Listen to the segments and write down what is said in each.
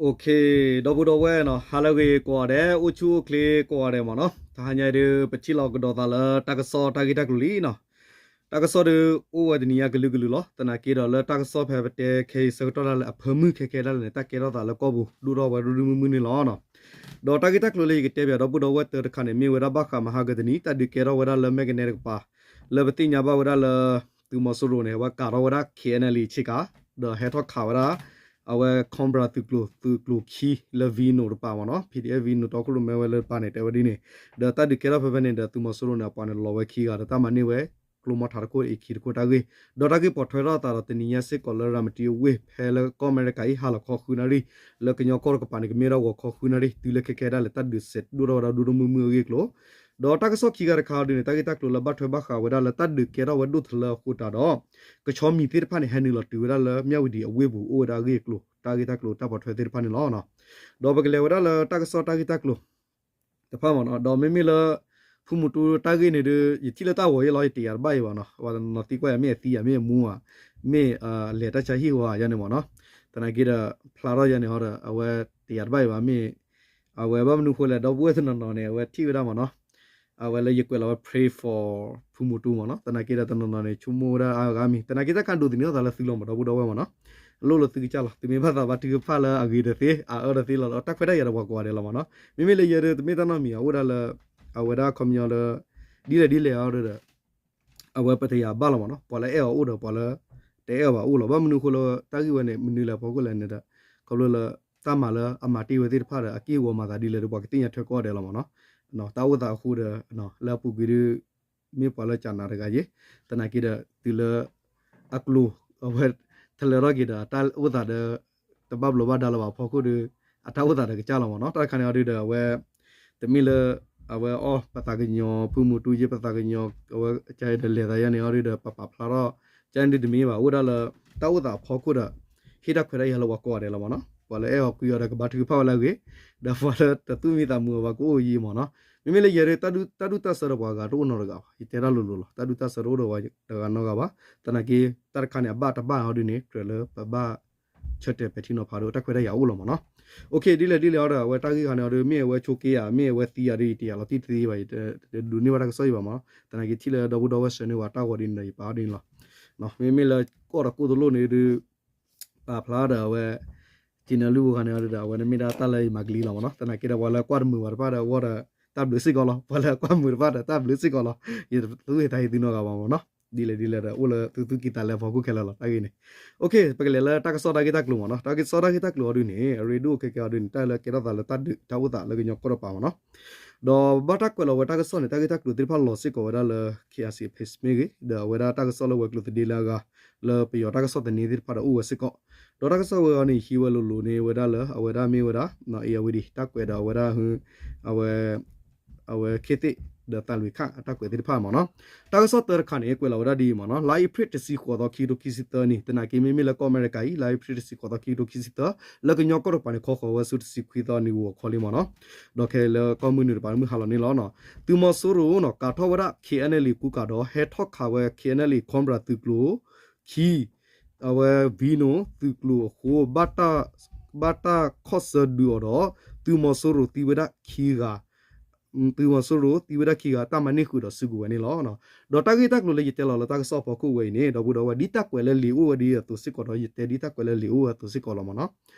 ဒီပုၢ်ဒီဝဲၢ်နီၤ ဟါလၢအဂ့ၤကိးဂၤဒဲး အိၣ်ဆူၣ်အိၣ်ချ့ကိးဂၤဒဲးမ့ၢ်နီၤ. တဟါညါအံၤဒုး ပထံၣ်လိာ်ကဒီးသးလၢတၢ်ကစီၣ်တၢ်ဂ့ၢ်တၢ်ကျိၤလံနီၤ. တၢ်ကစီၣ်ဒုး အိၣ်ဝဲတနံၤညါကလုာ်ကလုာ်လီၤ. သနာ်က့ဒီးလၢတၢ်ကစီၣ်ဖဲပတဲခဲအံၤဆၢကတီၢ်ဒၣ်လဲာ် အဖၢမုၢ်ခဲခဲဒၣ်လဲာ်န့ၣ် တၢ်ကဲထီၣ်သးလၢကီၢ်ပူၤ ဒိၣ်ထီၣ်ဝဲဒိၣ်ဒိၣ်မုၢ်မုၢ်န့ၣ်လီၤနီၤ. ဒီးတၢ်ဂ့ၢ်တၢ်ကျိၤလၢယကတဲပၠးဒီပုၢ်ဒီဝဲၢ်တၢတခါန့ၣ် မ့ၢ်ဝဲဒၣ်ဘၣ်ဃးမဟါကတနံၤ တၢ်ဒုးကဲထီၣ်ဝဲဒၣ်လၢမဲၢ်ကနဲတကပၤ လၢပသ့ၣ်ညါဘၣ်ဝဲဒၣ်လၢ သုးမီၤစိရိၤန့ၣ် အဝဲကးထီၣ်ဝဲဒၣ် K N L A ဆ့ကၤ ဒီးဟဲထီၣ်ခးဝဲဒၣ် အဝဲ Cobra သုးကျိၤ သုးကျိၤခံလၢ Veno တပၤမ့ၢ်နီၤ, P D F Veno တီခိၣ်ရိၣ်မဲဝဲလၢတပၤန့ၣ် တဲဝဲဒ်န့ၣ်, ဒီးတၢ်ဒုးကဲထီၣ်ဖဲဖဲန့ၣ်ဒီး သုးမီၤစိရိၤန့ၣ် အပှၤန့ၣ်လီၤဝဲခံဂၤဒီး တၢ်မၤန့ၢ်ဝဲ ကျိမီထးတခိၣ်အံၤခံတခိၣ်တၢ်ဂ့ၢ်, ဒီးတၢ်ဂ့ၢ်ပိာ်ထွဲထီၣ်အသးဒီးတနံၤညါစ့ၢ်ကီးလၢရၤမတံအဝ့ၢ် ဖဲလၢကီၢ်အမဲရကၤအံၤ ဟါလီၤခီဃုနၣ်ရံၣ်, လၢကညီကီၢ်တကပၤန့ၣ် ကမ့ၢ်ဒၣ်ဂီၤခီဃုနၣ်ရံၣ် တုၤလၢခဲခဲဒၣ်လဲာ် တၢ်ဒုးစဲးဒိၣ်ထီၣ်ဝဲဒၣ်ဒိၣ်ဒိၣ်မုၢ်မုၢ်အဂ့ၢ်အကျိၤ ဒီးတၢ်ကစီၣ်ခံဂၤတခါအီၤဒုးန့ၣ် တၢ်ဂ့ၢ်တၢ်ကျိၤလၢဘၣ်ထွဲဘၣ်ဃးဝဲဒၣ်လၢတၢ်ဒုးကဲထီၣ်ဝဲဒိၣ်ထီၣ်လၢအဃိတးဒီး ကဆီမံၤသ့ၣ်တဖၣ်န့ၣ် ဟဲနုာ်လီၤတုၤဝဲဒၣ်လၢမၠၣ်ဝတံၤအဝ့ၢ်ပူၤ အိၣ်ဝဲဒၣ်အဂ့ၢ်အကျိၤ တၢ်ဂ့ၢ်တၢ်ကျိၤတၢ်ပိာ်ထွဲသ့ၣ်တဖၣ်န့ၣ်လီၤ. ဒီးပကလဲၤဝဲဒၣ်လၢတၢ်ကစီၣ်တၢ်ဂ့ၢ်တၢ်ကျိၤ တဖၣ်မ့ၢ်နီၤ, ဒီးမ့မ့ၢ်လၢ ဖုမူတူတၢ်ဂ့ၢ်န့ၣ်ဒီး ယထံၣ်လၢတၢ်ဂီၤယဲလီၤ ယတယာ်တဘၣ်အံၤဘၣ်နီၤ, ပှၤနီၤသံကွၢ်ယၤမ့ၢ်အသံယၤမ့ၢ်အမူဧါ, မ့ၢ်လဲၤတၢ်ဆါဟံၣ်ဝဲယၤန့ၣ်မ့ၢ်နီၤ, သနာ်က့ဒီး ဖျါထီၣ်ယၤန့ၣ်ဟီဒီး အဝဲတယာ်တဘၣ်အံၤဘၣ် မ့ၢ် အဝဲဘၣ်မနုၤဃိလဲၣ် ဒီပုၢ်ဝဲၢ်တနီၤနီၤန့ၣ် အဝဲထံၣ်ဝဲဒၣ်မ့ၢ်နီၤ, အဝဲလၢယကွဲးလီၤဝဲ pray for ဖုမူတူမ့ၢ်နီၤ, သနာ်က့ဒီးတနီၤနီၤန့ၣ် ဆိကမိၣ်ဝဲဒၣ်အါဂၤမံၤ သနာ်က့တၢ်ခါဒိးသန့ၤထီၣ်သးလၢသုလီၤမ့ၢ်ဒီပုၢ်ဒီဝဲၢ်မ့ၢ်နီၤ, အလိၣ်လၢသုကစၢ်လီၤ သုမ့ၢ်ဘၣ်သးဘၣ်ထုကဖၣ်လၢအဂ့ၤတသ့ အအၢတသ့လီၤ တၢ်ခွဲးတၢ်ယာ်ဒီးပှၤကိးဂၤဒဲးလီၤမ့ၢ်နီၤ, မ့မ့ၢ်လၢယဲဒုး တမ့ၢ်တၢ်နီတမံၤ အအိၣ်ဒၣ်လၢ အဝဲဒၣ်ခီပညီလၢ ဒ်လဲၣ်ဒ်လဲၣ်အီၤဒီး အဝဲပတယာ်ဘၣ်လီၤမ့ၢ်နီၤ, ပှၤလၢအဲၣ်အီၤအိၣ်ဒီးပှၤလၢ တအဲၣ်အီၤဘၣ်အိၣ်လီၤ, ဘၣ်မနုၤအဃိလၢတၢ်ဂ့ၢ်ဝဲန့ၣ် မနုၤလဲၣ်အဖီခိၣ်လဲၣ်န့ၣ်ဒီး ခီဖျိလၢ တၢ်မၤလၢအမၤတ့ၢ်ဝဲသ့ၣ်တဖၣ်ဒီး အက့ၢ်အဂီၤမၤသးဒ်လဲၣ်ဒီး ပှၤကသ့ၣ်ညါထွဲကိးဂၤဒဲးလီၤမ့ၢ်နီၤ, တၢ်အိၣ်သးအဃိဒီး လၢအပူၤကွံာ်ဒီး မ့ၢ်ပှၤလၢကနၤတဂၤယ့ၢ်, သနာ်က့ဒီး တုၤလၢ အကျိၤ အဝဲ ထလၢထီၣ်က့ၤဒီး တၢ်အိၣ်သးဒီး တဘၣ်ဘျီးဘၣ်ဒါလၢၤဘၣ်အဖီခိၣ်ဒီး အတၢ်အိၣ်သးဒီးကစၢ်လီၤမ့ၢ်နီၤ, တၢ်တခါန့ၣ်အီၤဒုးဒီး အဝဲ တမ့ၢ်လၢ အဝဲအီၣ်ပသးကညီၤ ဖုမူတူယ့ၢ်ပသးကညီၤ အဝဲကဒီးလဲၤသးယါန့ၣ်အီၤဒုးဒီး ပပာ်ဖျါထီၣ် ကန့ၣ်ဒုးတမ့ၢ်ဘၣ် အိၣ်ဒၣ်လၢ တၢ်အိၣ်သးအဖီခိၣ်ဒီး ဟ့ၣ်တၢ်ခွဲးတၢ်ယာ်လၢပှၤကိးဂၤဒဲးလီၤမ့ၢ်နီၤ, ပှၤလၢအဲၣ်အီၤကွံအီၤဒီးကဘါထုကဖၣ်ဝဲလၢအဂ့ၤ, ဒီးပှၤလၢတသူၣ်မံသးမုာ်အီၤပှၤကအိၣ်အယံၤမ့ၢ်နီၤ, မ့မ့ၢ်လၢယဲဒုး တၢ်ဒူၣ်တၢ်ဆၢဒီးပှၤဂၤတအိၣ်နီတဂၤဘၣ်, ယတဲတၢ်လိၤလိၤလီၤ, တၢ်ဒူၣ်တၢ်ဆၢတအိၣ်ဒီးပှၤတဂၤနီတဂၤဘၣ်, သနာ်က့ တၢ်တခါန့ၣ် အဘၣ်တဘၣ်အီၤဒုးန့ၣ် ကြၢးလၢပဘၣ် ဆၢတဲာ်ပဲာ်ထံနီၤဖးဒီးတၢ်ခွဲးတၢ်ယာ်အိၣ်လီၤမ့ၢ်နီၤ, ဒ်လဲၣ်ဒ်လဲၣ်အီၤဒီး အဝဲတၢ်ဂ့ၢ်ခါန့ၣ်အီၤဒီး မ့ၢ်အဝဲဆိးက့ဧါ မ့ၢ်အဝဲသံဧါဒီး ယတယာ်လီၤတံၢ်တသ့ဘၣ်, ယတဒိးန့ၢ်ဘၣ်တၢ်ကစီၣ်အံၤဘၣ်မ့ၢ်နီၤ, သနာ်က့ထံၣ်လၢဒီပုၢ်ဒီဝဲၢ်ဆှၢန့ၢ်ဝဲတၢ်ဂီၤဒ်န့ၣ်ဒီး ယပာ်အီၤဒ်န့ၣ်လီၤ, မ့မ့ၢ်လၢကီၢ်ဒီးကိၣ်တလိၣ်န့ၣ်ဒုး ပာ်ဖျါဒီးအဝဲ က့နၢလုၢ်ဖိခါန့ၣ်အီၤဒီး အဝဲန့ၣ်မ့ၢ်ဒၣ်တၢ်လၢယမၤကလံလီၤမ့ၢ်နီၤ, သနာ်က့ဒီးပှၤလၢကွၢ်တမုာ်ဘၣ်တဖၣ်ဒီးအဂီၢ်ဒီး တၢ်ဘျုးစ့ၢ်ကီးလီၤ, ပှၤလၢကွၢ်မုာ်တဖၣ်ဒီးတၢ်ဘျုးစ့ၢ်ကီးလီၤ, ယတသူၣ်ဟ့ၣ်တၢ်ဟ့ၣ်သုနီတဂၤဘၣ်မ့ၢ်နီၤ, ဒ်လဲၣ်ဒ်လဲၣ်ဒီး အိၣ်လၢသူၣ်သူၣ်ကံသးလဲအဖီခိၣ်ခဲလၢာ်လီၤ တၢ်ဂ့ၢ်န့ၣ်, ပကလဲၤလၢတၢ်ကစီၣ်တၢ်ဂ့ၢ်တၢ်ကျိၤမ့ၢ်နီၤ, တၢ်ကစီၣ်တၢ်ဂ့ၢ်တၢ်ကျိၤအီၤဒုးန့ၣ် အရ့ဒိၣ်ခဲကဲအီၤဒုးန့ၣ် တၢ်လၢကဲထီၣ်သးလၢတၢ်ဒုးတၢ်အိၣ်သးလၢကညီကီၢ်တပၤမ့ၢ်နီၤ ဒီးဘၣ်တၢ်ကွဲးလီၤဝဲတၢ်ကစီၣ်န့ၣ် တၢ်ဂ့ၢ်တၢ်ကျိၤသ့ၣ်တဖၣ်လီၤစ့ၢ်ကီးဝဲဒၣ်လၢ K I C page မ့ၢ်ဂ့ၤ, ဒီးအဝဲဒၣ်တၢ်ကစီၣ်လၢဝဲၤကျိၤသဒ့လၢအဂၤ လၢပယီၤတၢ်ကစီၣ်သန့သ့ၣ်တဖၣ်ဒီးအိၣ်ဝဲစ့ၢ်ကီး, ဒီးတၢ်ကစီၣ်ဝဲအီၤန့ၣ် ဟံးဝဲလိၤလိၤန့ၣ်ဝဲဒၣ်လၢ အဝဲဒၣ်မ့ၢ်ဝဲဒၣ် ဧရာဝတီ တၢ်ကွဲးဒီးအဝဲဒၣ် အဝဲ အဝဲခ့သ့ၣ် ဒီးသးလွံၣ်ခၣ်အတၢ်ကွဲးသ့ၣ်တဖၣ်မ့ၢ်နီၤ, တၢ်ကစီၣ်တၢတခါန့ၣ် ကွဲးလီၤဝဲဒၣ်ဒ်အံၤမ့ၢ်နီၤ, လါအ့ဖြ့ၣ်တဆံဃိးသီ ခံကထိခံဆံသၢနံၣ် သနာ်က့မ့မ့ၢ်လၢကီၢ်အမဲရကၤအံၤ လါအ့ဖြ့ၣ်တဆံဃိးသီ ခံကထိခံဆံသၢ လၢကညီကီၢ်တကပၤန့ၣ် ခီဃီၤဝဲဆူတဆံခွံသီနံၤဂီၤခီလံမ့ၢ်နီၤ, ဒီးခဲလၢာ်လၢကီၢ်မုၢ်နုာ်တပၤမုၢ်ဟါလီၤန့ၣ်လီၤ. သုးမီၤစိရိၤနီၤ ကးထီၣ်ဝဲဒၣ် K N L A ကူကၤဒီး ဟဲထီၣ်ခးဝဲ K N L A Cobra သုးကျိၤ ခံ အဝဲ Veno သုးကျိၤအဃိ ဘၣ်တၢ်ခီၣ်ဆၢဒုးအီၤဒီး သုးမီၤစိရိၤသံဝဲဒၣ်ခံဂၤ သုးမီၤစိရိၤသံဝဲဒၣ်ခံဂၤ တၢ်မၤန့ၢ်ဃုာ်ဒီးစုကဝဲၤန့ၣ်လီၤ. ဒီးတၢ်ဂ့ၢ်တၢ်ကျိၤလၢယတဲလီၤလၢတၢ်ကစီၣ်အဖီခိၣ်ဝဲအံၤန့ၣ် ဒီပုၢ်ဒီဝဲၢ် ဒ်တၢ်ကွဲးလၢလံာ်အိၣ်ဝဲဒ်အသိးစ့ၢ်ကီးဒီး ယတဲဒ်တၢ်ကွဲးလၢလံာ်အိၣ်ဝဲအသိးစ့ၢ်ကီးလီၤမ့ၢ်နီၤ.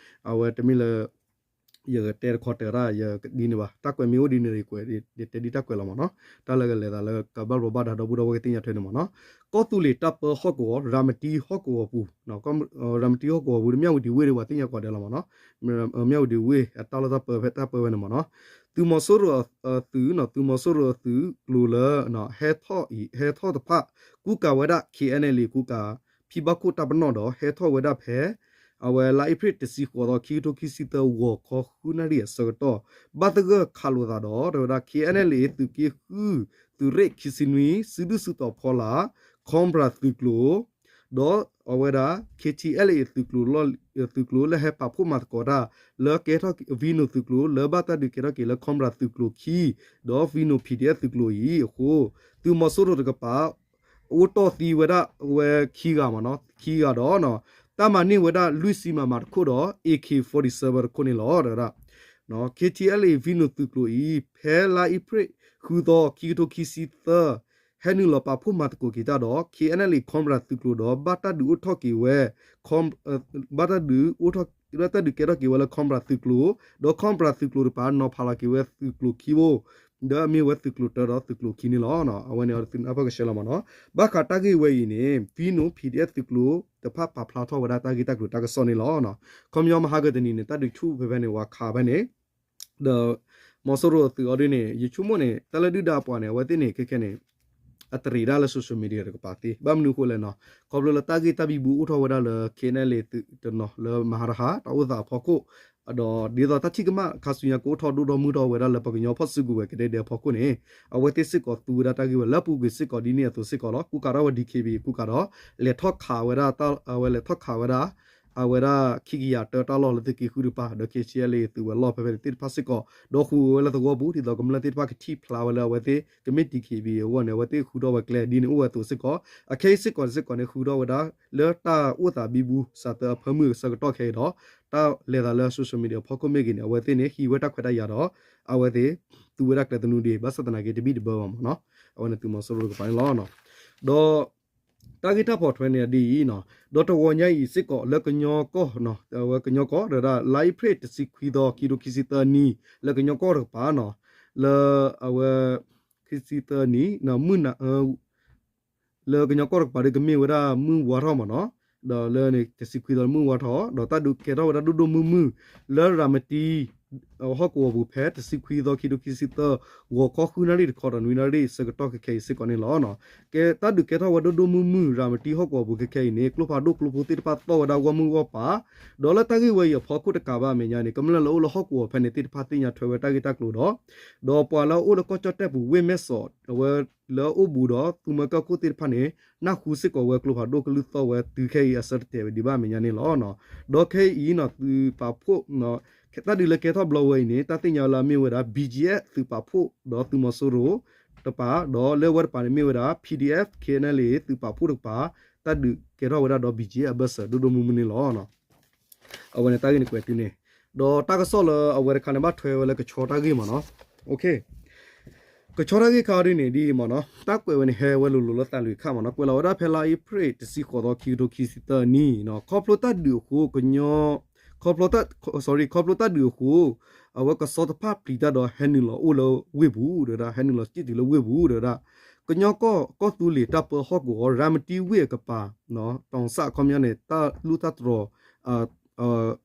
အဝဲတမ့ၢ်လၢ ယကတဲတခီတဲာ်တၢ် ယဒ်န့ၣ်ဘၣ်, တၢ်ကွဲးမ့ၢ်အိၣ်ဒ်န့ၣ်ဒီး ယကွဲး ယတဲဒ်တၢ်ကွဲးလီၤမ့ၢ်နီၤ. တၢ်လၢကလဲၤသးလၢကဘၣ်ဘျီးဘၣ်ဒါ ဒီပုၢ်ဒီဝဲၢ်ကသ့ၣ်ညါထွဲန့ၣ်မ့ၢ်နီၤ. ကီၢ်သူလ့ၤတၢ်ပၢဟီၣ်ကဝီၤ ရၤမတံဟီၣ်ကဝီၤပူၤ, ရၤမတံဟီၣ်ကဝီၤပူၤ မၠၣ်ဝတံၤဝ့ၢ်ဒီး ပှၤသ့ၣ်ညါကိးဂၤဒဲးလီၤမ့ၢ်နီၤ. မၠၣ်ဝတံၤဝ့ၢ် အတၢ်လီၢ်တၢ်ပၢဖဲတၢ်ပၢဝဲန့ၣ်မ့ၢ်နီၤ. သုးမီၤစိရိၤအသုးနီၤ, သုးမီၤစိရိၤအသုးကျိၤလၢ ဟဲထီၣ်အံၤ ဟဲထီၣ်တဖၣ် ကူကၤဝဲဒၣ် K N L A ကူကၤ ဖံဘၣ်ခိၣ်တၢ်ပနီၣ်ဒီး ဟဲထီၣ်ဝဲဒၣ်ဖဲ အဝဲလါအ့ဖြ့ၣ်တဆံဃိးသီ ခံကထိခံဆံသၢ ဂီၤခီဃုနၣ်ရံၣ်အဆၢကတီၢ် ဘၣ်သဂၢၢ်ခးလိာ်သးဒီး တဲဝဲဒၣ် K N L A သုးက့ဃု သုးရ့ၣ်ခံဆံနွံ စုဒုၣ်စုတီၤဖီလာ် Cobra သုးကျိၤ ဒီးအဝဲဒၣ် K T L A သုးကျိၤ သုးကျိၤလၢဟဲပာ်ဖှိၣ်မၤသကိးတၢ် လၢကဲထီၣ် Veno သုးကျိၤ လၢဘၣ်တၢ်ဒုးကဲထီၣ်က့ၤလၢ Cobra သုးကျိၤခံ ဒီး Veno P D F သုးကျိၤအံၤအဃိ သုးမီၤစိရိၤတကပၤ အိၣ်တီၢ်သံဝဲဒၣ်ဝဲခံဂၤမ့ၢ်နီၤ, ခံဂၤဒီး တၢ်မၤန့ၢ်ဝဲဒၣ်လွံၢ်ဆံ MM တခိၣ်ဒီး AK forty-seven တခိၣ်န့ၣ်လီၤ. ဒီး KTLA Veno သုးကျိၤအံၤ ဖဲလါအ့ဖြ့ၣ် ဃုသီ ခံကထိခံဆံသၢ ဟဲနုာ်လီၤပာ်ဖှိၣ်မၤသကိးက့ၤတၢ်ဒီး KNLA Cobra သုးကျိၤဒီး ဘၣ်တၢ်ဒုးအိၣ်ထီၣ်က့ၤဝဲ ဘၣ်တၢ်ဒုး ဘၣ်တၢ်ဒုးကဲထီၣ်က့ၤဝဲလၢ Cobra သုးကျိၤ, ဒီး Cobra သုးကျိၤတကပၤ နီၤဖးလီၤက့ၤဝဲသုးကျိၤခံဘိ, ဒီးအမ့ၢ်ဝဲသုးကျိၤတၢဒီးသုးကျိၤခံန့ၣ်လီၤ. အဝဲန့ၣ်သုနၢ်ပၢၢ်ကဆှဲလီၤမ့ၢ်နီၤ. ဘၣ်ဃးတၢ်ဂ့ၢ်ဝဲအံၤန့ၣ် Veno PDF သုးကျိၤတဖၣ်ပာ်ဖျါထီၣ်ဝဲဒၣ်တၢ်ဂ့ၢ်တၢ်ကျိၤတၢ်ကစီၣ်န့ၣ်လီၤ. ခီပညီမဟါကတနံၤန့ၣ် တၢ်ဒုးဆူၣ်ဖဲဖဲန့ၣ် ဝၤခးဖဲန့ၣ် ဒီး မီၤစိရိၤသုးအီၤဒ်န့ၣ် ယဆိကမိၣ်န့ၣ် တၢ်လၢဒုၣ်ဒါအပှၤန့ၣ် အဝဲသ့ၣ်န့ၣ် ခဲခဲန့ၣ် အတရံးဒၣ်လၢ social media တကပၤသ့ ဘၣ်မနုၤအဃိလဲၣ်နီၤ, ခီဖျိလၢတၢ်ဂ့ၢ်တၢ်ဘံဘူအိၣ်ထီၣ်ဝဲဒၣ်လၢ KNLA သုးတနီၤလၢမဟါတဟါ တၢ်အိၣ်သးအဖီခိၣ်, ဒီးဒ်သိးတၢ်ထံၣ်ကမၣ်ခါဆူညါကအိၣ်ထီၣ်ဒိၣ်ထီၣ်မုၢ်ထီၣ်ဝဲဒၣ်လၢပကညီဖီၣ်စုကဝဲၤကဒဲကဒဲအဖီခိၣ်န့ၣ်, အဝဲသ့ၣ်စ့ၢ်ကီးသူဝဲဒၣ်တၢ်ဂ့ၢ်ဝဲလၢပူၤကွံာ်စ့ၢ်ကီးဒ်န့ၣ်အသိးစ့ၢ်ကီးလီၤ. ကူကၤထီၣ်ဝဲ DKBA ကူကၤဒီး လဲၤထီၣ်ခးဝဲဒၣ် အဝဲလဲၤထီၣ်ခးဝဲဒၣ် အဝဲဒၣ်ခံကယၤတၢတၢ်လီၢ်လၢသုးက့ဃုတကပၤ ဒီး KTLA သုးဝဲၤလီၢ်ဖဲဖဲန့ၣ်သ့ၣ်တဖၣ်စ့ၢ်ကီး, ဒီးဃုာ်ဝဲလၢသဝီပူၤ ဒ်သိးကမျၢၢ်သ့ၣ်တဖၣ်ကထံၣ်ဖျါဝဲလၢအဝဲသ့ၣ်ကမ့ၢ် DKBA အဂီၢ်န့ၣ် အဝဲသ့ၣ်ဃုထီၣ်ဝဲကျဲဒ်န့ၣ်အိၣ်ဝဲအသိးစ့ၢ်ကီး, အခဲအံၤစ့ၢ်ကီးစ့ၢ်ကီးန့ၣ် ဃုထီၣ်ဝဲဒၣ်လၢတၢ်အိၣ်သးဘံဘူစးသၢအဖၢမုၢ်အဆၢကတီၢ်ခဲအံၤဒီး တၢ်လဲၤသးလၢ social media အဖီခိၣ်မ့ၢ်ဂ့ၤန့ၣ် အဝဲသ့ၣ်န့ၣ် ဟံးဝဲတၢ်ခွဲးတၢ်ယာ်ဒီး အဝဲသ့ၣ် သူဝဲဒၣ်ကျဲသနူဒံး ဘၣ်ဆၣ်သနာ်က့တဘံၣ်တဘၢဘၣ်မ့ၢ်နီၤ, အဝဲန့ၣ်သုးမီၤစိရိၤတကပၤန့ၣ်လီၤ. ဒီး တၢ်ဂ့ၢ်တၢ်ဖီၣ်ထွဲန့ၣ်ဒ်အံၤနီၤ, ဒီးတဂီၤညါအံၤစ့ၢ်ကီးလၢကညီကီၢ်, အဝဲကညီကီၢ်ဒီးဒၣ် လါအ့ဖြ့ၣ်တဆံခွံသီ ခံကထိခံဆံသၢနံၣ် လၢကညီကီၢ်တကပၤနီၤ, လၢအဝဲ ခံဆံသၢနံၣ် မုၢ်နၤ လၢကညီကီၢ်တကပၤဒီးကမ့ၢ်ဝဲဒၣ်မုၢ်ဝါထီၣ်မ့ၢ်နီၤ, ဒီးလၢန့ၣ်တဆံခွံသီလၢမုၢ်ဝါထီၣ် ဒီးတၢ်ဒုးကဲထီၣ်ဝဲဒၣ်ဒိၣ်ဒိၣ်မုၢ်မုၢ် လၢရၤမတံ ဟီၣ်ကဝီၤပူၤဖဲတဆံခွံသီ ခံကထိခံဆံသၢ ဂီၤခီဃုနၣ်ရံၣ်တခီဒီးနွံနၣ်ရံၣ်ဆၢကတီၢ်ခဲခဲအံၤစ့ၢ်ကီးန့ၣ်လီၤ. ကဲတၢ်ဒုးကဲထီၣ်ဝဲဒိၣ်ဒိၣ်မုၢ်မုၢ် ရၤမတံဟီၣ်ကဝီၤပူၤခဲခဲအံၤန့ၣ် ကျိဖးဒိၣ်ကျိဖိသ့ၣ်တဖၣ်သီၣ်ဝဲဒၣ်ဂီၢ်မုၢ်ဂီၢ်ပၤ, ဒီးလၢတၢ်ဂ့ၢ်ဝဲအံၤအဖီခိၣ်တကးဘၣ်အမဲာ်ညါန့ၣ် ကမျၢၢ်လၢအိၣ်လၢဟီၣ်ကဝီၤဖဲန့ၣ်သ့ၣ်တဖၣ်သ့ၣ်ညါထွဲဝဲတၢ်ဂ့ၢ်တၢ်ကျိၤဒီး ဒီးပှၤလၢအအိၣ်လၢကီၢ်ကၠီၣ်တဲၣ်ပူၤ ဝ့ၢ်မဲၢ်စီး အဝဲလၢအအိၣ်ဘူးဒီးသူမွဲကၢၢ်ခိၣ်သ့ၣ်တဖၣ်န့ၣ် နၢ်ဟူစ့ၢ်ကီးဝဲကျိဖးဒိၣ်ကလုၢ်သီၣ်ဝဲတုၤခဲအံၤအဆၢတတဲာ်ဝဲဒံးဘၣ်အမဲာ်ညါန့ၣ်လီၤ. ဒီးခဲအံၤနီၤ သုးပာ်ဖှိၣ် တၢ်ဒုးလၢကဲထီၣ်ဘျီဝဲအံၤန့ၣ် တၢ်သ့ၣ်ညါလၢအမ့ၢ်ဝဲဒၣ် ဘီကၠံအ့ သုးပာ်ဖှိၣ်ဒီးသုးမီၤစိရိၤတကပၤ ဒီးလၢဝဲတကပၤန့ၣ်မ့ၢ်ဝဲဒၣ် PDF KNLA သုးပာ်ဖှိၣ်တကပၤ တၢ်ဒုးကဲထီၣ်ဝဲဒၣ်ဒီး ဘီကၠံအ့ အဘၢၣ်စၢၤဒိၣ်ဒိၣ်မုၢ်မုၢ်န့ၣ်လီၤ. အဝဲန့ၣ်တၢ်ဂ့ၢ်န့ၣ်ကွဲးတုၤန့ၣ်, ဒီးတၢ်ကစီၣ်လၢအဝဲတခါန့ၣ် ဘၣ်ထွဲဝဲလၢကဆီတၢ်ဂ့ၢ်မ့ၢ်နီၤ. ကဆီတၢ်ဂ့ၢ်ခါအံၤဒ်န့ၣ် ဒ်အံၤမ့ၢ်နီၤ, တၢ်ကွဲးဝဲန့ၣ်ဟဲဝဲလိၤလိၤလၢသးလွံၢ်ခါမ့ၢ်နီၤ, ကွဲးလီၤဝဲဒၣ်ဖဲလါအ့ဖြ့ၣ်တဆံဃိးသီ ခံကထိခံဆံသၢနံၣ်, ခီဖျိတၢ်ဒုးအဃိ ခီ sorry ခီဖျိတၢ်ဒုးအဃိ အဝဲကဆီတဖၣ်ပျံၤတၢ်ဒီးဟဲနုာ်လီၤအိၣ်လၢဝ့ၢ်ပူၤ တဲဝဲဒၣ်, ဟဲနုာ်လီၤစံၣ်တုၤလၢဝ့ၢ်ပူၤ တဲဝဲဒၣ်, ကညီကီၢ်ကီၢ်သူလ့ၤတၢ်ပၢဟီၣ်ကဝီၤ ရၤမတံဝ့ၢ်အကပၤ တီၤစၣ် အခီပညီန့ၣ် တၢ်လူၢ်တၢ်တြီၤ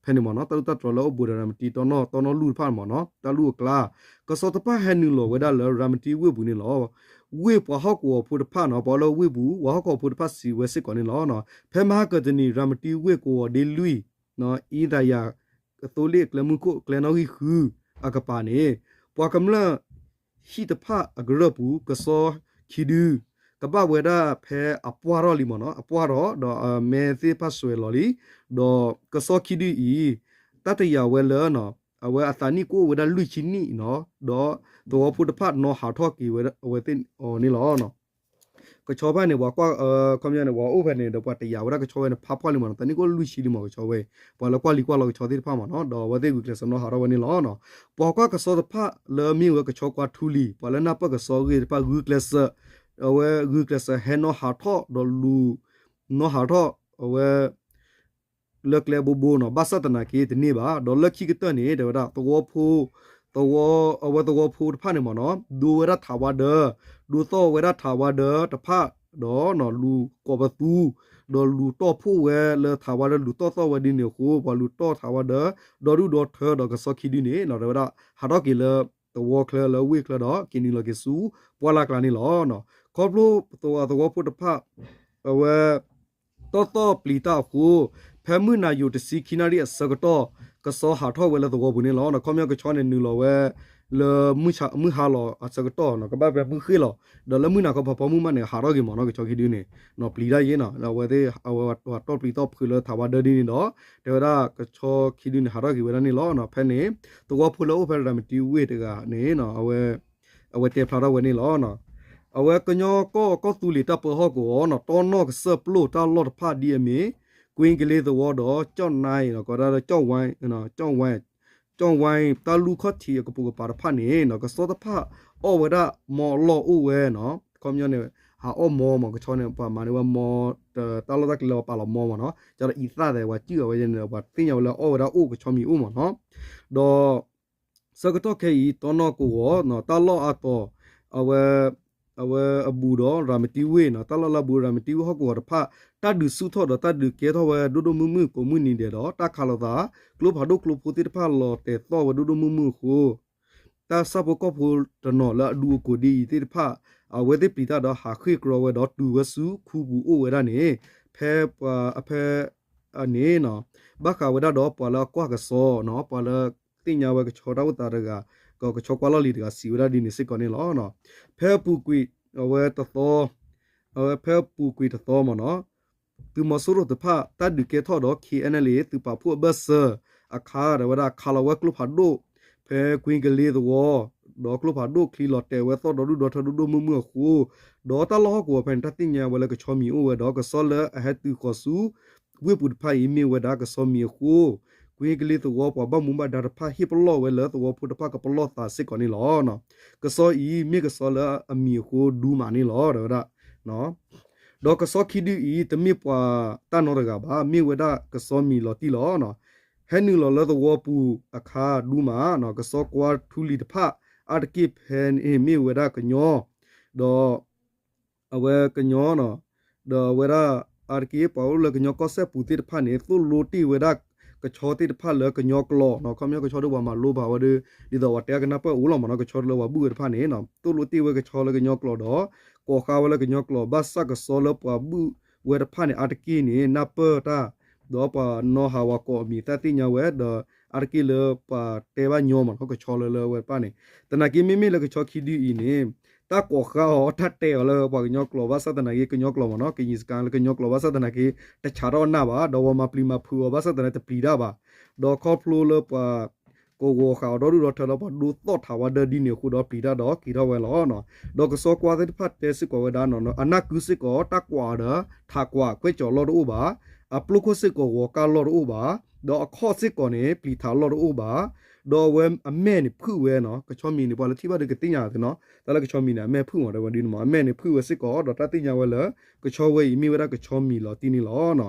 ဖဲန့ၣ်မ့ၢ်နီၤ, တၢ်လူၢ်တၢ်တြီၤလၢအိၣ်ဘူးဒီးရၤမတံတီနီၢ် တီနီၢ်လူၢ်တဖၣ်မ့ၢ်နီၤ, တၢ်လူၢ်အကျါ ကဆီတဖၣ်ဟဲနုာ်လီၤဝဲဒၣ်လၢရၤမတံဝ့ၢ်ပူၤန့ၣ်လီၤ. ဝ့ၢ်ပှၤဟီၣ်ကဝီၤဖိတဖၣ်နီၤ, ပှၤလၢဝ့ၢ်ပူၤ ပှၤဟီၣ်ကဝီၤဖိတဖၣ်စံးဝဲစ့ၢ်ကီးန့ၣ်လီၤ. ဖဲမဟါကတနံၤ ရၤမတံဝ့ၢ်ကဝီၤဒ့လွံၢ် အံသးယၤ အသိလ့ၣ်အကျဲမုၢ်ခိၣ် အကျဲနီၣ်ဂံၢ်ဃုအကပၤန့ၣ် ပှၤကမျၢၢ် ဟံၣ်တဖၣ်အကရၢၢ်ပူၤ ကဆီခံဒု ကဘၣ်ဝဲဒၣ်ဖဲအပှၢ်ထီၣ်လံမ့ၢ်နီၤ, အပှၢ်ထီၣ် ဒီးအမဲသ့ၣ်တဖၣ်စွဲလီၤလံ, ဒီးကဆီခံဒုအံၤ တၢ်တယာ်ဝဲလၢ အဝဲအသးနံၣ်ကအိၣ်ဝဲဒၣ်လွံၢ်ဆံနံၣ်နီၤ, ဒီးသဝီဖိတဖၣ်နီၤဟးထီၣ်က့ၤဝဲအဝဲသ့ၣ်အီၤန့ၣ်လီၤ. ကဆီဖဲန့ၣ် ပှၤကွၢ် ခီပညီန့ၣ် ပှၤအိၣ်ဖဲန့ၣ်ဒီး ပှၤတယာ်ဝဲဒၣ်ကဆီဝဲန့ၣ် ဖးဖှီၣ်လံမ့ၢ်နီၤ, သးနံၣ်ကအိၣ်လွံၢ်ဆံလံမ့ၢ်ကဆီဝဲ, ပှၤလၢကွၢ်လံၤကွၢ်လီၤကဆီသ့ၣ်တဖၣ်မ့ၢ်နီၤ, ဒီးအဝဲသ့ၣ်ဂုာ်ကျဲးစၢးနီၤဟးထီၣ်ဝဲန့ၣ်လီၤ. ပှၤကွၢ်ကဆီတဖၣ်လၢမ့ၢ်ဝဲကဆီကွၢ်ထူလံၤ ပှၤလၢနၢ်ပၢၢ်ကဆီအဂ့ၢ်တဖၣ်ဂုာ်ကျဲးစၢး, အဝဲဂုာ်ကျဲးစၢးဟဲနီၤဟးထီၣ်ဒီးလူၤ နီၤဟးထီၣ် အဝဲ လၢကျဲဘိဘိနီၤ, ဘၣ်ဆၣ်သနာ်က့တန့ၢ်ဘၣ်. ဒီးလၢခံကတၢၢ်န့ၣ် တဲဝဲဒၣ် သဝီဖိ သဝီ အဝဲသဝီဖိတဖၣ်န့ၣ်မ့ၢ်နီၤ, ဒိဝဲဒၣ်ထးဝါဒၢ, ဒိသီၣ်ဝဲဒၣ်ထးဝါဒၢတဖၣ်, ဒီးလူၤကိးပသူ, ဒီးလူၤတီၢ်ဖှိၣ်ဝဲလၢထးဝါဒၢ လူၤတီၢ်သီၣ်ဝဲဒ်န့ၣ်အဃိ ပှၤလူၤတီၢ်ထးဝါဒၢ ဒီဒူၣ်ဒီထၢဒီးကဆီခံဒုန့ၣ်နီၤ, တဲဝဲဒၣ် ဟးထီၣ်က့ၤလၢသဝီချၢလၢဝ့ၢ်ချၢဒီး က့ၤနုာ်လီၤက့ၤဆူပှၢ်လၢ်ကျါန့ၣ်လီၤ. ခီဖျိသဝီသဝီဖိတဖၣ် အဝဲ တီၢ်သီၣ်ပျံၤတၢ်အဃိ ဖဲမုၢ်နၤယိာ်တဆံခံနၣ်ရံၣ်အဆၢကတီၢ် ကဆီဟးထီၣ်ဝဲလၢသဝီပူၤန့ၣ်လီၤ. ခီပညီကဆီန့ၣ်နုာ်လီၤဝဲ လၢမုၢ်ဟါလီၤအဆၢကတီၢ်နီၤ, ကဘၣ်ဖဲမုၢ်ဃ့ၢ်လီၤ, ဒီးလၢမုၢ်နၤခီဖီဖီမုၢ်မးန့ၣ် ဟးထီၣ်က့ၤမ့ၢ်နီၤ, ကဆီခံဒုန့ၣ် နီၤပျံၤတၢ်ယ့နီၤ, အဝဲသ့ၣ် အဝဲတီၢ်ပျံၤသီၣ်ဖုးလၢထးဝါဒၢဒ်န့ၣ်ဒီး တဲဝဲဒၣ်ကဆီခံဒုန့ၣ် ဟးထီၣ်က့ၤဝဲဒၣ်န့ၣ်လီၤ. ဖဲန့ၣ် သဝီဖိလၢအိၣ်ဖဲရၤမတံဝ့ၢ်တဂၤန့ၣ် အဝဲတဲဖျါထီၣ်ဝဲန့ၣ်လီၤ. အဝဲကညီကီၢ်ကီၢ်သူလ့ၤတၢ်ပၢဟီၣ်ကဝီၤနီၤ, တီနီၢ်ကစၢၢ်ပျိၢ်တၢ်လီၢ်တဖၣ်ဒ်အမ့ၢ် ကွ့ကလ့သဝီဒီး ကၠီၣ်နၢ် ကိးဒၣ်လၢ ကၠီၣ်ဝါ ကၠီၣ်ဝါ တၢ်လူၢ်ခီၣ်ထံးအကပိာ်ကပၤတဖၣ်န့ၣ် ကဆီတဖၣ်အီၣ်ဝဲဒၣ်မီအလီၢ်အိၣ်ဝဲနီၤ, ခီပညီန့ၣ် ဟးအီၣ်မီမး ကဆီန့ၣ် ပှၤမၤန့ၢ်ဝဲမီ တၢ်လီၢ်တၢ်ကျဲလၢပှၤပာ်လီၤမီမးနီၤ, ကဒီးအံသၣ်သဲး ပှၤစုၣ်အဝဲန့ၣ် ပှၤသ့ၣ်ညါဝဲလၢအီၣ်ဝဲဒၣ်အိၣ် ကဆီမံၤအိၣ်မးနီၤ, ဒီး ဆၢကတီၢ်ခဲအံၤ တီနီၢ်ကဝီၤ တၢ်လီၢ်အါတီၤ အဝဲ အဝဲအဘူးဒီးရၤမတံဝ့ၢ်နီၤ, တၢ်လီၢ်လၢအဘူးရၤမတံဝ့ၢ်ဟီၣ်ကဝီၤတဖၣ် တၢ်ဒုးဆူၣ်ထီၣ်ဒီးတၢ်ဒုးကဲထီၣ်ဝဲဒိၣ်ဒိၣ်မုၢ်မုၢ်ကိးမုၢ်နံၤဒဲးဒီး တၢ်ခးလိာ်သး ကျိဖးဒိၣ်ကျိဖိသ့ၣ်တဖၣ်လီၤတဲာ်သီၣ်ဝဲဒိၣ်ဒိၣ်မုၢ်မုၢ်အဃိ တၢ်ဆၣ်ဖိကီၢ်ဖိတနီၤလၢအဒူအကိးဒ်အံၤသ့ၣ်တဖၣ် အဝဲသ့ၣ်ပျံၤတၢ်ဒီးဟးဃ့ၢ်ကြီဝဲဒီးတုၤဝဲဆူခူပူၤအိၣ်ဝဲဒၣ်န့ၣ် ဖဲပှၤအဖဲ န့ၣ် ဘၣ်ဃးဝဲဒၣ်ဒီးပှၤလၢအကွၢ်ကဆီနီၤ, ပှၤလၢသ့ၣ်ညါဝဲကဆီတၢ်အိၣ်သးတဂၤ ကဆီကွၢ်လီၢ်လံၤတဂၤစံးဝဲဒၣ်ဒ်န့ၣ်စ့ၢ်ကီးန့ၣ်လီၤ. ဖဲအပူၤကွံာ် အဝဲတသီ အဝဲဖဲအပူၤကွံာ်တသီမ့ၢ်နီၤ, သုးမီၤစိရိၤတဖၣ် တၢ်ဒုးကဲထီၣ်ဒီး KNLA သုးပာ်ဖှိၣ်အဘၢၣ်စၢၤအခါ ဒီးဝဲဒၣ်ခးလီၤဝဲကျိဖးဒိၣ် ဖဲကွ့ကလ့သဝီ ဒီးကျိဖးဒိၣ်ချံလီၤတဲာ်ဝဲသီၣ်ဒီဒူၣ်ဒီထၢဒိၣ်ဒိၣ်မုၢ်မုၢ်အဃိ ဒီးတၢ်လီၢ်ဟီၣ်ကဝီၤဖဲန့ၣ် တၢ်သ့ၣ်ညါဝဲလၢကဆီမံၤအိၣ်ဝဲဒီး ကဆီလၢအဟဲတုၤဃီၤဆူ ဝ့ၢ်ပူၤတဖၣ်အံၤမ့ၢ်ဝဲဒၣ်ကဆီမံၤအဃိ ကွ့ကလ့သဝီပှၤဘၣ်မူဘၣ်ဒါတဖၣ်ဟ့ၣ်ပလီၢ်ဝဲလၢသဝီဖိတဖၣ်ကပလီၢ်သးစ့ၢ်ကီးန့ၣ်လီၤ. ကဆီအံၤမ့ၢ်ကဆီလၢအမံၤအဃိဒူမးန့ၣ်လီၤ တဲဝဲဒၣ် ဒီးကဆီခံဒုအံၤ တမ့ၢ်ပှၤတၢ်နီတဂၤဘၣ်, မ့ၢ်ဝဲဒၣ်ကဆီမံၤလီၤတံၢ်လီၤ. ဟဲနုာ်လီၤလၢသဝီပူၤအခါဒူမး, ကဆီကွၢ်ထူလံၤတဖၣ် အါတက့ၢ်ဖဲန့ၣ်မ့ၢ်ဝဲဒၣ်ကညီ, ဒီး အဝဲကညီ ဒီးအဝဲဒၣ်အါတက့ၢ် ပှၤအိၣ်လၢကညီကီၢ်စဲၣ်ပူၤသ့ၣ်တဖၣ်န့ၣ် သိၣ်လိတ့ၢ်ဝဲဒၣ်ကဆီသ့ၣ်တဖၣ်လၢကညီကျိာ်နီၤ, ခီပညီကဆီဒီးပှၤမၤလိဘၣ်ဝဲဒီး ဒ်သိးပှၤတဲအကနၢ်ပၢၢ်အိၣ်လီၤမ့ၢ်နီၤ, ကဆီလၢပှၤဘုၣ်ဝဲတဖၣ်န့ၣ် သိၣ်လိတ့ၢ်ဝဲကဆီလၢကညီကျိာ်ဒီး ကိးဃါဝဲလၢကညီကျိာ် ဘၣ်ဆၣ်ကဆီလၢပှၤဘုၣ်ဝဲတဖၣ်န့ၣ် အါတက့ၢ်န့ၣ် နၢ်ပၢၢ်တၢ် ဒီးပှၤနီၢ်ဟးဝးကိးအမံၤတၢ်သ့ၣ်ညါဝဲ ဒီးအါတက့ၢ်လၢပှၤတဲဘၣ်ညီမ့ၢ်နီၤ, ကဆီလၢလၢဝဲတဖၣ်န့ၣ် သနာ်က့မ့မ့ၢ်လၢကဆီခံဒုအံၤန့ၣ် တၢ်ကိးဃါအီၤ တၢ်တဲအီၤလၢပှၤကညီကျိာ်ဘၣ်ဆၣ်သနာ်က့ ကညီကျိာ်မ့ၢ်နီၤ, ကညီစကၤလၢကညီကျိာ်ဘၣ်ဆၣ်သနာ်က့ တဆးထီၣ်နၢ်ဘၣ်, ဒီးပှၤမၤပျံၤမၤဖုးအီၤဘၣ်ဆၣ်သနာ်က့ တပျံၤတၢ်ဘၣ်, ဒီးခီဖျိလၢပှၤ ကဝီၤဃာ်အီၤဒီဒူၣ်ဒီထၢဒီးပှၤဒိသီၣ်ထးဝဲဒၣ်ဒ်န့ၣ်အဃိဒီးပျံၤတၢ်ဒီးက့ၤထီၣ်ဝဲလီၤ. ဒီးကဆီကွၢ်သ့ၣ်တဖၣ်တဲစ့ၢ်ကီးဝဲဒၣ် အနၢ်ကုစ့ၢ်ကီး တၢ်ကွၢ်အီၤဒီး ထးကွၢ်ခွဲးကၠီၤလီၢ်တအိၣ်ဘၣ်, အပျိခိၣ်စ့ၢ်ကီးဂီၤကၢ်လီၢ်တအိၣ်ဘၣ်, ဒီးအခီၣ်စ့ၢ်ကီးန့ၣ် ပျံၤထးလီၢ်တအိၣ်ဘၣ်, ဒီးအဝဲအမဲာ်န့ၣ်ဖုၣ်ဝဲနီၤ, ကဆီမံၤန့ၣ် ပှၤလၢထံၣ်ဘၣ်ဒီးကသ့ၣ်ညါသ့နီၤ, တၢ်လၢကဆီမံၤန့ၣ် အမဲာ်ဖုၣ်မးတဲဝဲဒ်န့ၣ်မး, အမဲာ်န့ၣ်ဖုၣ်ဝဲစ့ၢ်ကီး ဒီးတၢ်သ့ၣ်ညါဝဲလၢ ကဆီဝဲအံၤမ့ၢ်ဝဲဒၣ်ကဆီမံၤလီၤတံၢ်န့ၣ်လီၤ.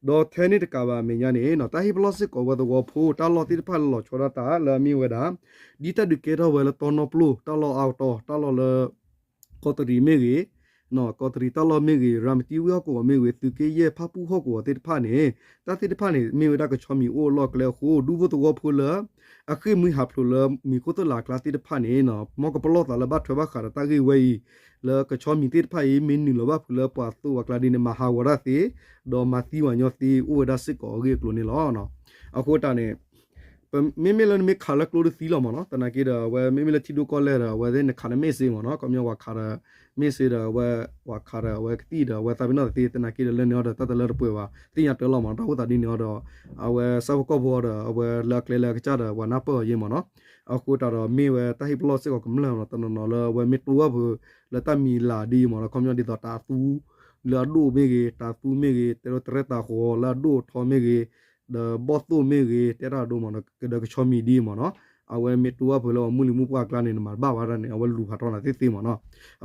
ဒီးထဲန့ၣ်တကးဘၣ်အမဲာ်ညါန့ၣ် တၢ်ဟ့ၣ်ပလီၢ်စ့ၢ်ကီးဝဲသဝီဖိ တၢ်လီၢ်သ့ၣ်တဖၣ်လၢလီၤဆီဒၣ်တၢ်လၢအမ့ၢ်ဝဲဒၣ် ဒ်တၢ်ဒုးကဲထီၣ်ဝဲလၢတီနီပျိၢ် တၢ်လီၢ်အါတီၤ တၢ်လီၢ်လၢ ကီးတရံးမ့ၢ်ဂ့ၤ, ကီးတရံးတၢ်လီၢ်မ့ၢ်ဂ့ၤ, ရၤမတံဝ့ၢ်ဟီၣ်ကဝီၤမ့ၢ်ဂ့ၤ, သုးက့ယဲၢ်ဖၣ်ပူၣ်ဟီၣ်ကဝီၤသ့ၣ်တဖၣ်န့ၣ် တၢ်သ့ၣ်တဖၣ်န့ၣ် မ့ၢ်ဝဲဒၣ်ကဆီမံၤအိၣ်အလီၢ်အကျဲအဃိ ဒူဖိသဝီဖိလၢ အဃ့ၢ်မှံဟးဖျိးလၢမံၤခိၣ်သၣ်လးအကျါသ့ၣ်တဖၣ်န့ၣ် မ်ကပလီၢ်သးလၢဘၣ်ထွဲဘၣ်ဃးဒီးတၢ်ဂ့ၢ်ဝဲအံၤ လၢကဆီမံၤသ့ၣ်တဖၣ်အံၤ မ့ၢ်နုာ်လီၤဘၣ်ဖုးလၢပှၤသိးဝဲကျါဒ်န့ၣ် မၤဟးဂီၤတၢ်သ့, ဒီးမၤသံဝဲညီသ့ အိၣ်ဝဲဒၣ်စ့ၢ်ကီးအဂ့ၢ်အကျိၤန့ၣ်လီၤ. အဃိတၢ်န့ၣ် မ့မ့ၢ်လၢနမ့ၢ်ခးလၢကျိတသံလီၤမ့ၢ်နီၤ, သနာ်က့ဒီး အဝဲမ့မ့ၢ်လၢထံဒိၣ်ကီၢ်လဲၢ်ဒီး အဝဲသ့ၣ်နခးနမ့ၢ်စ့မ့ၢ်နီၤ, ခီပညီပှၤခးဒီး မ့ၢ်စ့ဒီး အဝဲ ပှၤခးဒီးအဝဲကသံၣ်ဒီး အဝဲသးပ့ၤနီၣ်တသ့, သနာ်က့ဒီးလၢန့ၣ်အီၤဒီး တၢ်တလၢတပှဲၤဘၣ် သ့ၣ်ညါတၢ်လီၤမ့ၢ်နီၤ, တၢ်အိၣ်သးဒ်န့ၣ်အီၤဒီး အဝဲဆၣ်ဖိကီၢ်ဖိအီၤဒီး အဝဲလၢအကျဲလၢအကစၢ်ဒီး ပှၤနၢ်ပၢၢ်အီၤယဲမ့ၢ်နီၤ, အဃိတၢ်ဒီးမ့ၢ်ဝဲတၢ်ဟ့ၣ်ပလီၢ်စ့ၢ်ကီးကမျၢၢ်နီၤ, တနီၤနီၤလၢအဝဲမ့ၢ်တိဝဲၢ်ဖိ လၢတၢ်မံၤလၢ်ဒ်အံၤမ့ၢ်နီၤ, ခီပညီဒ်သိးတၤသူ လၢအဒိၣ်မ့ၢ်ဂ့ၤ, တၤသူမ့ၢ်ဂ့ၤ, တဲဒိးတရဲၣ်တၤဃီၤလၢအဒိၣ်ထီမ့ၢ်ဂ့ၤ, ဒီးဘီၣ်သိၣ်မ့ၢ်ဂ့ၤ, တဲတၢ်အဒိမ့ၢ်နီၤ, ကဒီးကဆီမံၤဒ်အံၤမ့ၢ်နီၤ, အဝဲမ့ၢ်တိဝဲၢ်ဖိလၢပှၤမုၢ်လံၤမုၢ်ပှၢ်အကျါန့ၣ် နမၤတဘၣ်ဘၣ်တၢ်န့ၣ် အဝဲလူၤဖးထီနၤသ့သ့မ့ၢ်နီၤ,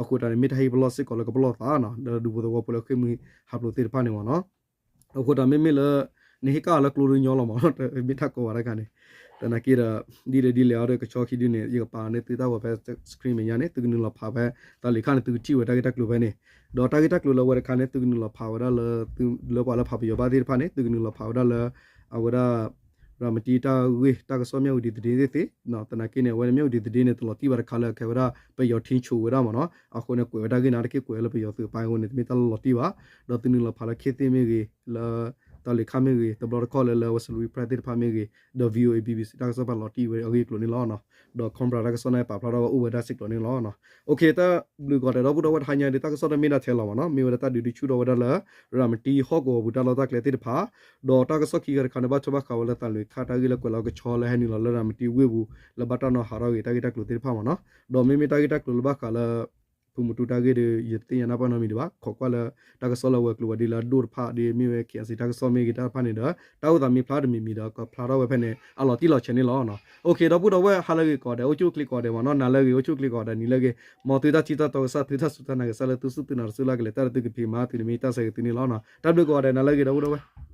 အဃိတၢ်န့ၣ် မ့ၢ်တၢ်ဟ့ၣ်ပလီၢ်စ့ၢ်ကီးလၢကပလီၢ်သးနီၤ, ဒီးဒူဖိသဝီဖိလၢဃ့ၢ်မှံဟးဖျိးသ့ၣ်တဖၣ်န့ၣ်မ့ၢ်နီၤ, အဃိတၢ်မ့မ့ၢ်လၢ နဟ့ၣ်ကၣ်လၢကျိဒုးညီလီၤမ့ၢ်နီၤ, မ့ၢ်တၢ်ကိးဂၤဒဲးတခါန့ၣ်, သနာ်က့ဒီး ဒ်လဲၣ်ဒ်လဲၣ်အီၤဒီးကဆီခံဒုန့ၣ် ယကပာ်န့ၢ်သုတၢ်ဂီၤဖဲ screen မဲာ်ညါန့ၣ် သုကနုာ်လီၤဖးဖဲ တၢ်လံၤခါန့ၣ် သုကထံၣ်ဝဲတၢ်ဂ့ၢ်တၢ်ကျိၤဖဲန့ၣ်, ဒီးတၢ်ဂ့ၢ်တၢ်ကျိၤလၢအဝဲတခါန့ၣ် သုကနုာ်လီၤဖးဝဲဒၣ်လၢ လၢပှၤလၢဖးပယီၤဘၣ်သ့ၣ်တဖၣ်န့ၣ် သုကနုာ်လီၤဖးဝဲဒၣ်လၢ အဝဲဒၣ် ရၤမတံတၢ်ဂ့ၢ် တၢ်ကစီၣ်မၠၣ်ဝတံၤသဒ့သ့ၣ်သ့ၣ်, သနာ်က့န့ၣ် အဝဲန့ၣ်မၠၣ်ဝတံၤသဒ့န့ၣ် တလီၤတံၢ်ဘၣ်တခါလၢအကဲဝဲဒၣ် ပယီၤထိန်းချုပ်ဝဲဒၣ်မ့ၢ်နီၤ, အဃိန့ၣ် ကွဲးဝဲတၢ်ဂ့ၢ်န့ၣ် တက့ၢ်ကွဲးလၢပယီၤသုးအပိုင်းအဃိန့ၣ် တမ့ၢ်တၢ်လီၤတံၢ်ဘၣ်, ဒီးသုနုာ်လီၤဖးလၢခ့သ့ၣ်မ့ၢ်ဂ့ၤ, လၢ တၢ်လံၤခါမ့ၢ်ဂ့ၤ, တဘျီတခီၣ်လၢလၢအဝဲ Salween Press သ့ၣ်တဖၣ်မ့ၢ်ဂ့ၤ, ဒီး VOA BBC တၢ်ကစီၣ်ပာ်လီၤတံၢ်ဝဲအဂ့ၢ်အကျိၤန့ၣ်လီၤ. ဒီး Cobra တၢ်ကစီၣ်န့ၣ် ပာ်ဖျါထီၣ်ဝဲအိၣ်ဝဲဒၣ်စ့ၢ်ကီးန့ၣ်လီၤ. တၢ်ဘျုးကီးတဲာ်ဒီပုၢ်ဒီဝဲၢ်တဟါညါဒီး တၢ်ကစီၣ်တမ့ၢ်ဒၣ်ထဲလီၤမ့ၢ်နီၤ, မ့ၢ်ဝဲဒၣ်တၢ်ဒုးဒုးဆူၣ်ထီၣ်ဝဲဒၣ်လၢ ရၤမတံဟီၣ်ကဝီၤပူၤတၢ်လီၢ်တၢ်ကျဲသ့ၣ်တဖၣ်, ဒီးတၢ်ကစီၣ်ခံဂၤတခါန့ၣ် ဘၣ်ထွဲဘၣ်ဃးဝဲလၢ သးလွံၢ်ခါ တၢ်ဂ့ၢ်လၢကွဲးလီၤကဆီလၢဟဲနုာ်လီၤလၢရၤမတံဝ့ၢ်ပူၤ လၢဘၣ်တၢ်နီၤဟးထီၣ်ဂ့ၤ တၢ်ဂ့ၢ်တၢ်ကျိၤသ့ၣ်တဖၣ်မ့ၢ်နီၤ, ဒီးမ့မ့ၢ်တၢ်ဂ့ၢ်တၢ်ကျိၤလၢဘၣ်ဃးလၢ ဖုမူတူတၢ်ဂ့ၢ်ဒီး ယသ့ၣ်ညါနၢ်ပၢၢ်နီတမံၤဒံးဘၣ်, ခိးကွၢ်လၢ တၢ်ကစီၣ်လၢအဝဲၤကျိၤဝဲၤဒ့လၢအဒိၣ်တဖၣ်ဒီး မ့ၢ်ဝဲ ခ့ၣ်အဲၣ်စံၣ် တၢ်ကစီၣ်မ့ၢ်ဂ့ၤတၢ်တဖၣ်န့ၣ်ဒီး တၢ်အိၣ်သးမ့ၢ်ဖျါတမံၤမံၤဒီး ကဖျါထီၣ်ဝဲဖဲန့ၣ် အလီၤတံၢ်လီၤဆဲးန့ၣ်လီၤ. အိၣ်ခ့ ဒီပုၢ်ဒီဝဲၢ် ဟါလၢအဂ့ၤကိးဂၤဒဲး အိၣ်ဆူၣ်အိၣ်ချ့ကိးဂၤဒဲးမ့ၢ်နီၤ, နၤလၢအဂ့ၤ အိၣ်ဆူၣ်အိၣ်ချ့ကိးဂၤဒဲး နံၤလၢအဂ့ၤ, မ်သုတၢ်ထံၣ်တၢ်တီကစၢ် သုတၢ်စူၢ်တၢ်နာ်ကစၢ်လၢသုစူၢ်သုနာ်တစူၢ်လၢ်ကလဲာ် တၢ်လၢသုကဖံးမၤသုန့ၣ်မ့ၢ်တၢ်ဆၢဂ့ၤသုန့ၣ်လီၤ. တၢ်ဘျုးကိးဂၤဒဲး နၤလၢအဂ့ၤ ဒီပုၢ်ဒီဝဲၢ်